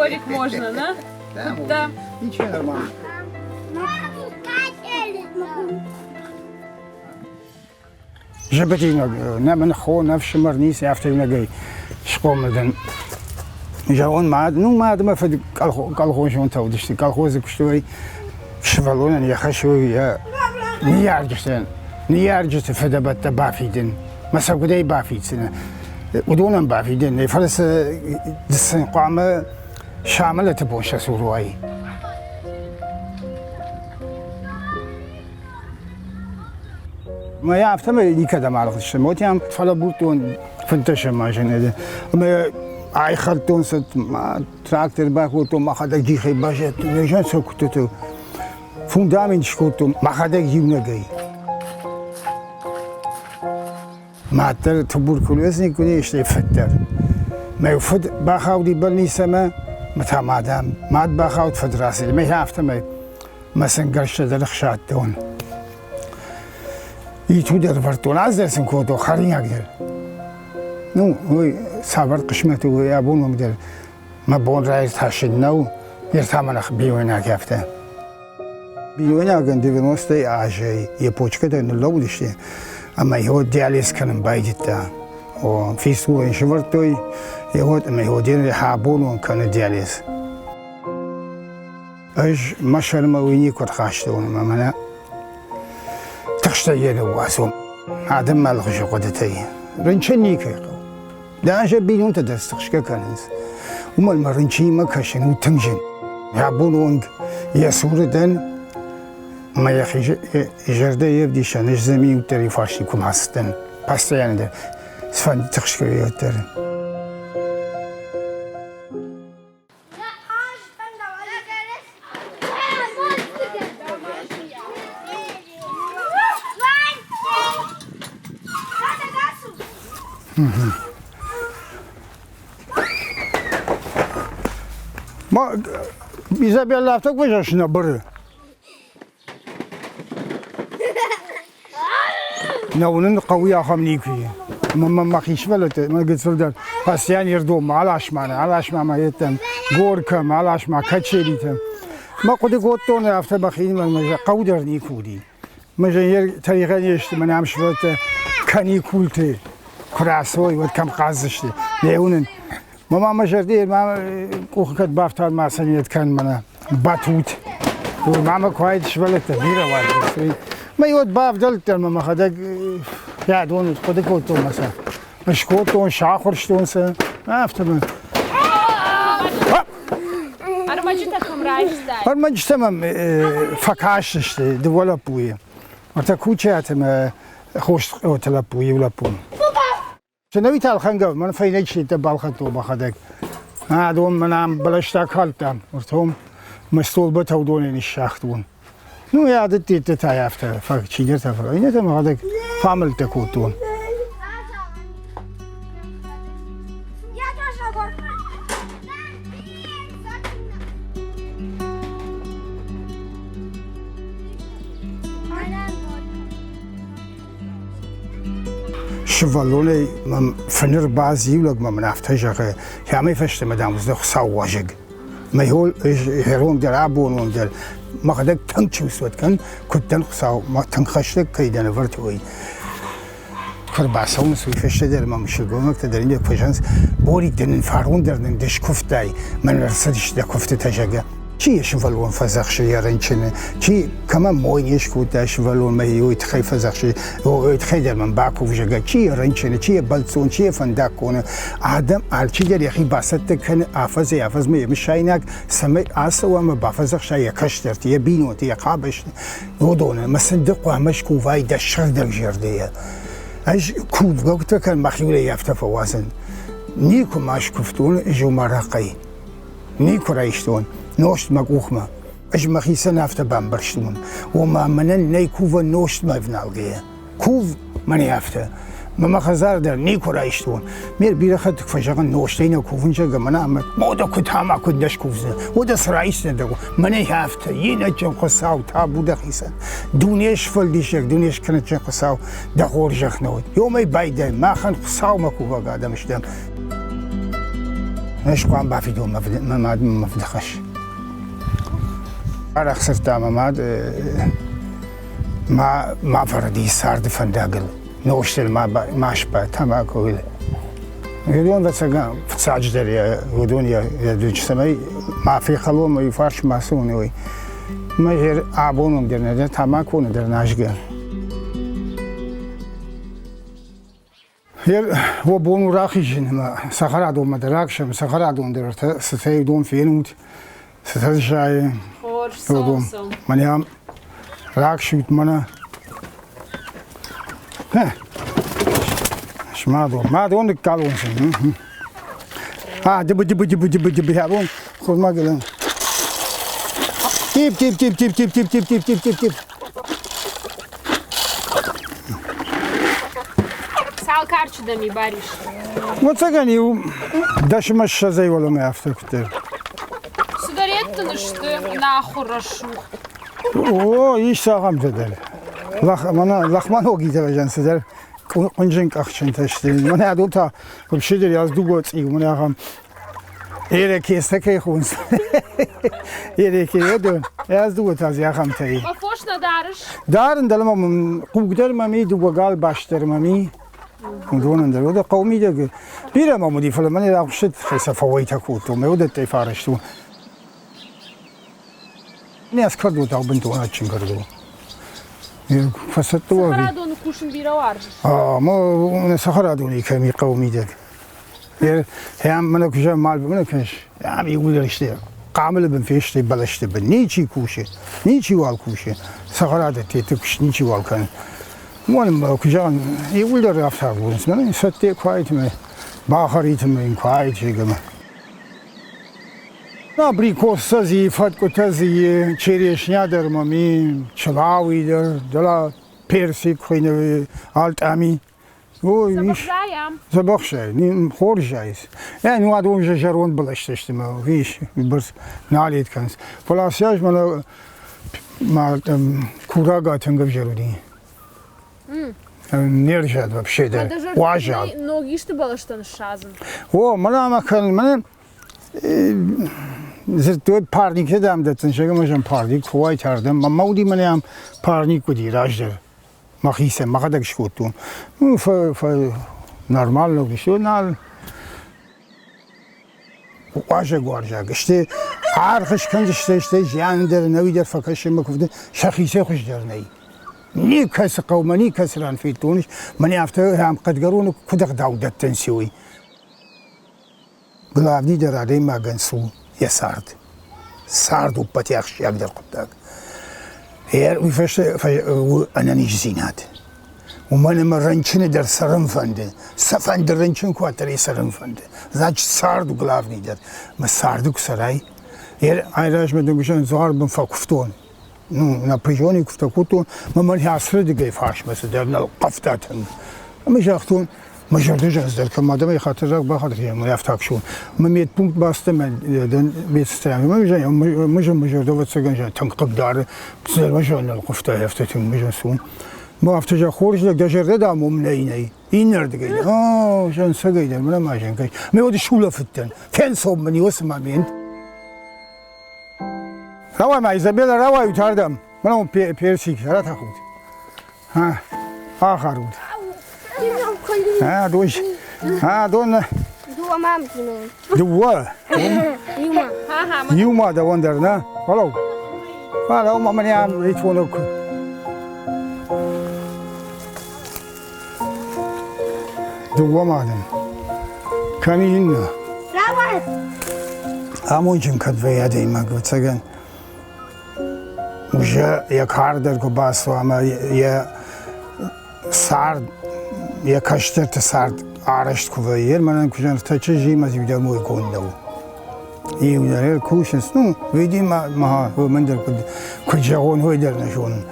дворик можно, да? Да, Да. Ничего, нормально. Зӕбӕтинаг нӕ мын хо, нӕ фсымӕр ницы, афтӕ иунӕгӕй схъомыл дӕн. Зӕгъон, мад, ну мад ӕмӕ фыд колхозонтӕ уыдысты, колхозы куыстой. Сывӕллонӕн йӕ хӕс у йӕ ныййарджытӕн, ныййарджыты фыдӕбӕттӕ бафидын. Мӕ сӕ куыдӕй бафиддзынӕ? Уыдонӕн бафидӕн нӕй, фӕлӕ сӕ сын хъуамӕ сӕ амӕлӕты бон сӕ цур уай. Мӕ афтӕмӕй никӕдӕм аргъуыдысты. Мотиам фӕлӕбурдтон фынддӕсӕм азы ӕмӕ айхӕлдтон сӕ трактор бакодтон, мӕхӕдӕг джихӕй баззадтон, ӕз сӕ куыстыты фундамент скодтон мӕхӕдӕг иунӕгӕй. Мад дӕр туберкулезник куы не стӕй фыд дӕр. Мӕ фыд бахауди больницӕмӕ, мӕ та мадам. Мад бахауд, фыд рацыди. Мӕ афтӕмӕй мӕ сын гӕрзтӕ дӕр ӕхсадтон. Иту дӕр вӕрдтон, аз дӕр сын кодтон, хӕринаг дӕр. Ну, уый цавӕр хъысмӕт у, уый абон онг дӕр мӕ бон раиртасын нӕу, ныр та мӕ бинойнаг афтӕ. Бинойнагӕн 90 азӕй йӕ почкӕтӕ ныллӕууыдысты ӕмӕ йӕ диализ кӕнын байдыдта. О, фистула йын сӕвӕрдтой, йӕ вот ӕмӕ йӕ абон кӕны диализ. Ӕз мӕ сӕрмӕ уый никуы ӕрхастон ӕмӕ мӕнӕ тыхстӕй йӕ ныууадзон. Адӕммӕ алыхуызы хъуыдытӕй. Рынчын никӕй хъӕуы. Даже бинонтӕ дӕр тыхсгӕ кӕнынц. Уымӕн мӕ рынчынимӕ кӕсын у тынг зын. Абон онг йӕ цуры дӕн, мӕ йӕхи зӕрдӕ йе вдисӕн, ӕз дзы минут дӕр иу фарст никуы ма ацыдтӕн. Постоянно дӕр цыфӕнды тыхсгӕ дӕр. Изабелла афтӕ куы нӕ быры. Нӕ уынын хъӕуы ахӕм никуы. Мӕ мӕхи сывӕллӕттӕ, мӕ гыццыл дӕр постоянно ердоммӕ алас ма, алас ма мӕ еттӕм, горкӕм, алас ма качелитӕм. Мӕ хъуыды кодтон афтӕ мӕхинимӕ, мӕ хъӕу дӕр никуы уыди. Мӕ тӕригъӕд не сты, мӕнӕ ам сывӕллӕттӕ каникулты куы рацӕуой, уӕд кӕм хъаздзысты. Нӕ уынын. Мӕ мӕ зӕрдӕ мӕ къухы кӕд бафтауд ма сӕнет кӕн мӕнӕ батут. Уый мамӕ куы уаид сывӕллӕттӕ бирӕ уарзынц, уый. Мӕ уӕд бавдӕлдтӕн мӕ мӕхӕдӕг рӕдон хъуыды кодтон мӕ сӕ. Скодтон, сахуырстон сӕ, афтӕмӕй. Ӕрмӕджытӕ кӕм райстай? Ӕрмӕджытӕ мӕм фӕкастысты дыууӕ лӕппуйы. Ӕртӕ Кучиаты мӕ Хостыхъоты лӕппу, иу лӕппу. Цӕнӕуи та ӕлхӕнгӕ, мӕн фӕйнӕджытӕ балхӕдтон мӕхӕдӕг. Адон мӕн ам бӕлӕстӕ калдтам, ӕртом мӕ столбӕтӕ уыдонӕй ныссагътон. Ну, йӕ адыдтетты та афтӕ, чидӕртӕ, иннӕтӕ мӕхӕдӕг фӕамӕлттӕ кодтон. Сывӕллонӕй мӕм фыны рбазилӕг мӕ мын афтӕ зӕгъы, амӕй фӕстӕмӕ, дам, уыдзӕн Хуыцауы уазӕг. Мӕ хӕрон дӕр, абонон дӕр мӕхӕдӕг тынг чувствовать кӕн, куыд дӕн Хуыцау, мӕ тынг хӕстӕг кӕй дӕн ӕвӕрд, уый. Куы рбацӕуынц, уый фӕстӕ дӕр мӕм сылгоймӕгтӕ дӕр иннӕ куы зӕгъынц, Борик, ды нын фарон дӕр нын ды скуывтай, мӕн ӕрцыдысты дӕ куывтытӕ, зӕгъгӕ. Чи йӕ сывӕллон фӕдзӕхсы йӕ рынчыны, чи кӕмӕ мой не скодта сывӕллонмӕ, уый тыххӕй фӕдзӕхсы, уый тыххӕй дӕр мӕм бакув, зӕгъгӕ, чи йӕ рынчыны, чи йӕ бӕлццон, чи йӕ фӕндаггоны. Адӕм алчидӕр йӕхи бацӕттӕ кӕны афӕдзӕй-афӕдзмӕ йӕ мысайнаг, цӕмӕй ацӕуа ӕмӕ бафӕдзӕхса йӕ кӕстӕрты, йӕ бинонты, йӕ къабӕзты, уыдоны. Ӕмӕ сын ды хъуамӕ скувай дӕ сыгъдӕг зӕрдӕйӕ. Ӕз кувгӕ кӕн мӕхиуылӕй афтӕ фӕуадзын. Никуы ма скуывтон зомарахъӕй. Никуы райстон нозт мӕ къухмӕ. Ӕз мӕхицӕн афтӕ бамбӕрстон, ома мӕнӕн нӕй кувӕн нозтмӕ ӕвналгӕйӕ. Кув мӕнӕ афтӕ. Мӕ мӕ хӕдзар дӕр никуы райстон. Ме бирӕ хатт фӕзӕгъын, нозтӕй нӕ кувын, зӕгъгӕ, мӕнӕ ӕмӕ уӕдӕ куыд ӕмӕ куыд нӕ скувдзынӕ, уӕдӕ цы райсдзынӕ дӕ мӕнӕ афтӕ, инӕджын Хуыцау, табу дӕхицӕн. Дуне сфӕлдисӕг, дуне скӕнӕджын Хуыцау дӕ хорзӕх нӕ уӕд. Ёмӕй байдай, махӕн Хуыцаумӕ кувӕг адӕм стӕм. Ӕз хъуамӕ бафидон мӕ мад мӕ фыды хӕс. Арӕх дзырдта мӕ мад, ма, ма фӕрӕди царды фӕндагыл, нозтыл ма, ма сбад, тамакойыл. Уыдон, ӕвӕццӕгӕн, фыццаджыдӕр йӕ, уыдон йӕ, цӕмӕй ма фехӕлон, мӕ иу фарс ма цӕуон, уый. Мӕ абон онг дӕр нӕ тамако нӕдӕр назгӕ. Уӕ бон у рахизын ӕмӕ цӕхӕрадонмӕ дӕр раксӕм, цӕхӕрадон дӕр цытӕ уыдон фенут, цытӕ зайы. Хорз, цом, цом. Мӕнӕ ам раксут мӕнӕ. Мадон, мадон ныккалон сын. А, дыбы, дыбы, дыбы, дыбы, дыбы, абон хурмӕ гӕлӕн. Тип, тип, тип, тип, тип, тип, тип, тип, тип, тип, тип. Цал карчы дӕм и, Барис? Уӕцӕгӕн иу дӕсмӕ ссӕдзӕй уӕлӕмӕ афтӕ куыддӕр. Цыдӕриддӕр дын сты ӕнахуыр рӕсугъд. О, ис ахӕмтӕ дӕр. Мӕнӕ лӕхмӕног итӕвӕзӕн цыдӕр хъуынджын къахджынтӕ сты. Мӕнӕ адон та вообще дӕр аз дыууӕ цъиу, мӕнӕ ахӕм Ерекестӕ кӕй хонынц. Ереке уӕдон. Ӕз дыууӕ та дзы ахӕмтӕ и. Фос нӕ дарыс? Дарын дӕлӕмӕ мын хъуг дӕр мӕм и, дыууӕ гал баст дӕр мӕм и. Уыдонӕн дӕр. Уӕдӕ хъӕуы мидӕг бирӕ мӕм уыди, фӕлӕ мӕн рахуыссыд, сӕ фӕуӕйтӕ кодтон. Мӕ уыдӕттӕй фӕрӕзт у. Не скӕрдо та бынтон адджын кӕрдо. Фӕцӕттӕ уа. Цӕхӕрадоны кусын бирӕ уарзыс? А, цӕхӕрадоны кӕм и хъӕуы мидӕг. Ӕм мӕнӕ куы зӕгъӕм, мал мӕнӕ кӕныс, ӕм иууылдӕр сты хъамылы бын фесты, бӕлӕсты бын. Ничи кусы, ничиуал кусы, цӕхӕрадӕтты куыст ничиуал кӕны. Уымӕн куы зӕгъӕм, иууылдӕр афтӕ агурынц. Мӕнӕ цӕттӕ куы айтымӕ, бахӕритымӕ йын куы айтегӕмӕ. Абрикостӕ дзы, фӕткъуытӕ дзы, черешня дӕр мӕм и, чылауи дӕр, дӕлӕ персик хуыйны алтъами. Ой, ис. Дзӕбӕх зайы, хорз зайы. Ӕ, ну адон же зӕронд бӕлӕстӕ сты мӕ, ис, бырс нал ед кӕнынц. Фӕлӕ ацы аз мӕнӕ ма курага тынг ӕвзӕр уыди. Не рзад вообще дӕр. Уазал. Ног исты бӕлӕстӕ ныссадзын? О, мӕнӕ ма кӕнын, мӕнӕ дзырдтой парниктӕ дам дӕттын, зӕгъӕм, ӕз ӕм парник куы уайт ардӕм. Мӕ уыди мӕнӕ ам парник уыди раздӕр. Мӕхицӕн мӕхӕдӕг скодтон. Ну, нормально уыдис. Нал уазӕгуарзаг сты, аргъ скӕндзысты, стӕй зиан дӕр нӕ, уый дӕр фӕкӕсы мӕ куывды сӕхицӕй хуыздӕр нӕй. Никӕцы хъӕумӕ, никӕцы ран федтон, мӕнӕ афтӕ ам хъӕдгӕроны куыд ӕгъдау дӕттынц, уый. Главный дӕр адӕймагӕн цы у йӕ цард. Цард у ппӕты ахсджиагдӕр хъуыддаг. Уый фӕстӕ у ӕнӕниздзинад. Уымӕн ӕмӕ рынчыны дӕр цӕрын фӕнды. Цы фӕнды рынчын куы уӕддӕр ӕй цӕрын фӕнды. Значит, цард у главный дӕр. Мӕ царды куы цӕрай, айразмӕ дын куы дзуар бын фӕкуывтон. Ну, напряженный куывтӕ кодтон, мӕ мӕн ацырдыгӕй фарсмӕ цыдӕр нылхъывта тынг. Ӕмӕ загътон, мӕ зӕрдӕ зӕрдӕ кӕм адӕмӕй хатырраг бахатыр кӕнӕм, афтӕ аксон. Мӕ медпункт бацыд ӕмӕ дӕн медсестрӕ. Мӕ мӕ зӕрдӕ ӕвӕццӕгӕн тынг хъыгдары, цыдӕр мӕ зӕрдӕ нылхъывта, афтӕ тынг мӕ зӕрдӕ Мӕ афтӕ зӕгъ, хорз лӕг, дӕ зӕрдӕ дам уым нӕй, нӕй. Иннӕрдыгӕй, о, зӕнцӕгӕй дӕр, мӕнӕ ма зӕнкӕй. Мӕ уд сулӕфыдтӕн, фенцон мын и уыцы момент. Рауай ма, Изабеллӕ, рауайут ардӕм. Мӕнӕ уын персик ратӕхут. Ахӕрут. Адон, адон. Дыууӕ мам динон. Дыууӕ? Иумӕ дӕуӕн дӕр, нӕ? Фӕлӕуу. Фӕлӕуу, ма мӕнӕ ам ритонок. Дыууӕ мадӕн. Кӕм и иннӕ? Рауай! Амонджын кӕд вӕййы адӕймаг, ӕвӕццӕгӕн, уже йӕ кар дӕр куы бацуа ӕмӕ йӕ цард, йӕ кӕстӕрты цард арӕзт куы вӕййы, мӕнӕн куы зӕгъын, ӕртӕ чызджимӕ иу дӕр мойгонд нӕу. Иу дӕр кусынц, ну, видимо, ма уымӕн дӕр куыд, куыд зӕгъон, уый дӕр нӕ зонын.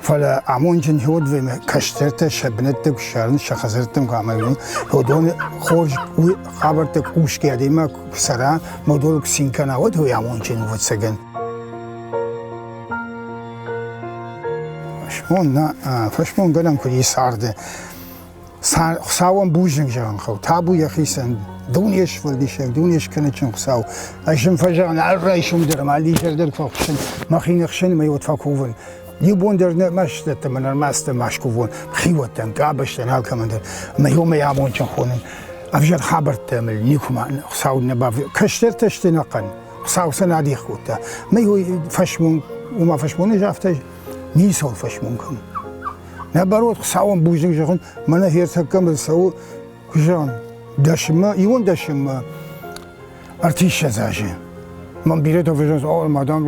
Фӕлӕ амондджын уыд, кӕстӕртӕ сӕ бынӕттӕ куы ссарынц, сӕ хӕдзӕрттӕм куы амайынц, уыдон хорз хабӕрттӕ кусгӕ адӕймаг куы цӕра, уыдон куы цин кӕна, уӕд уый амондджын ӕвӕццӕгӕн. Фӕсмон, нӕ, фӕсмонгӕнӕн куыд и царды. Хуыцауӕн бузныг зӕгъын хъӕуы, табу йӕхицӕн. Дуне сфӕлдисӕг, дуне скӕнӕджын Хуыцау. Ӕз ын фӕзӕгъын, алы райсом дӕр ӕмӕ алы изӕр дӕр фӕхуыссын, мӕхи ныхсын ӕмӕ уӕд фӕкувын. Иу бон дӕр нӕ мӕстӕттӕ мӕ нормӕстӕ ма скувон, хиуӕттӕн, къабӕзтӕн, алкӕмӕн дӕр. Ӕмӕ уымӕй амондджын хонын. Ӕвзӕр хабӕрттӕ мыл никуыма Хуыцау нӕ бав... Кӕстӕртӕ сты нӕхъӕн. Хуыцау сӕ нӕ адих кодта. Мӕ фӕсмон, уымӕ фӕсмон ӕз афтӕ ницӕуыл фӕсмон кӕнын. Наоборот, Хуыцауӕн бузныг зӕгъын, мӕнӕ хертӕккӕ мыл цӕуы, куы зӕгъын, дӕсмӕ, иуӕндӕсӕммӕ ӕртиссӕдз азы. Мӕн бирӕтӕ фӕзӕгъынц, о, мадам,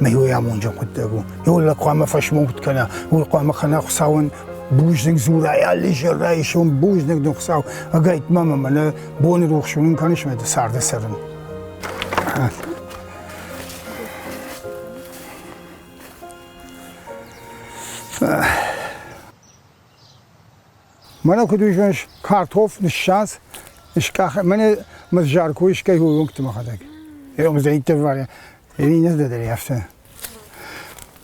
мӕ уый амонджын хъуыддаг у. Иу лӕг хъуамӕ фӕсмон куыд кӕна, уый хъуамӕ кӕна Хуыцауӕн бузныг дзурай, алы зӕрдӕйы бузныг дын Хуыцау, ӕгайтма мӕ мӕнӕ боны рухс уынын кӕныс мӕ царды цӕрын. Мӕнӕ куыд уызӕнис картоф ныссадз, скъах, мӕнӕ мӕ жарко искӕй уынгты мӕхӕдӕг. Ӕмдзӕйттӕ варя, иннӕ дӕр афтӕ.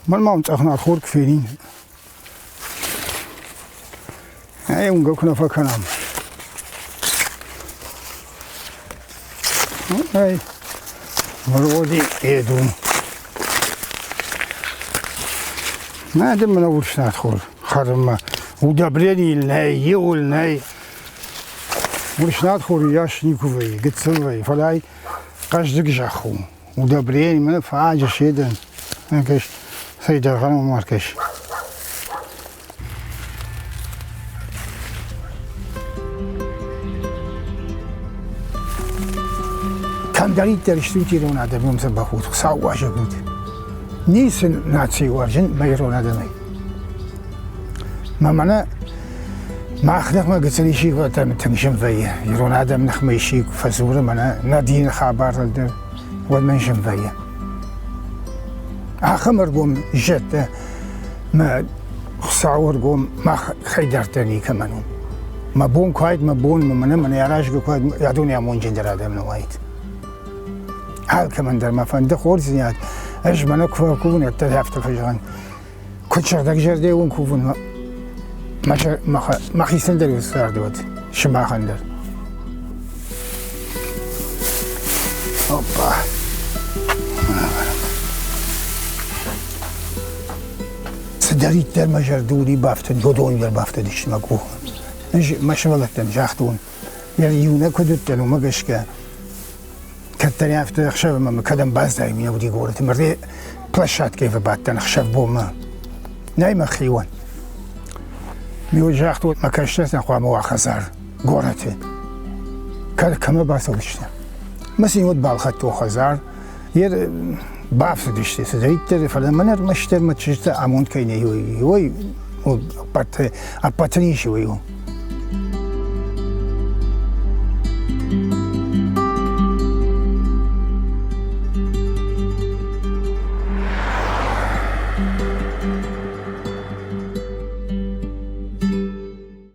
Мӕн ма цъӕх нартхор куы фенин. Ӕй, уынгӕ куы нӕ фӕкӕнӕм. Ай, вроде еду. Надо мын урс нартхор хӕрынмӕ. Удобрение нӕй, иуыл нӕй. Урс нартхор йас никуы вӕййы, гыццыл вӕййы, фӕлӕ ай хъӕздыг зӕхх у. Удобрение мын фаджы седӕн. Кӕс, цӕй дӕргъӕн маркӕс. Кӕмдӕриддӕр стут ирон адӕм, уым дзӕбӕх ут, Хуыцау уазӕг ут. Ницы наци уарзын мӕ ирон адӕмӕй. Мӕ мӕнӕ мах ныхмӕ гыццыл исчи тынг зын вӕййы. Ирон адӕм ныхмӕ исчи фӕдзуры мӕнӕ нӕ дины хабарыл дӕр, уӕд мӕн зын вӕййы. Ахӕм ӕргом зӕдтӕ мӕ Хуыцауы ӕргом махӕй дарддӕр никӕмӕн у. Мӕ бон куы уаид, мӕ бон мӕнӕ мӕнӕ аразгӕ куы уаид, адоны амонджындӕр адӕм нӕ уаид. Алкӕмӕн дӕр мӕ фӕнды хорздзинад. Ӕз мӕнӕ куы фӕкувын, уӕддӕр афтӕ фӕзӕгъын. Куыд сыгъдӕгзӕрдӕ уын кувын, мӕхицӕн дӕр уыцы царды уӕд, сымахӕн дӕр. Опа. Цыдӕриддӕр мӕ зӕрды уыди бафтыд, уыдон дӕр бафтыдысты мӕ къухы. Ӕз мӕ сывӕллӕттӕн загътон, иунӕг куыд уыдтӕн, уымӕ гӕсгӕ кӕддӕр афтӕ ӕхсӕвы мӕ кӕдӕм баззайын, не уыди горӕты мӕ площадкӕйы фӕбадтӕн ӕхсӕв-бонмӕ. Нӕй мӕ хион. Ме загътон, мӕ кӕстӕртӕн хъуамӕ уа хӕдзар горӕты. Кӕд кӕмӕ бацӕудзысты? Мӕ сын уӕд балхӕдтон хӕдзар. Йе бафтыдысты цыдӕриддӕр, фӕлӕ мӕн ӕрмӕстдӕр мӕ чызджытӕ амонд кӕй нӕ уый ӕппӕты ницы уый у.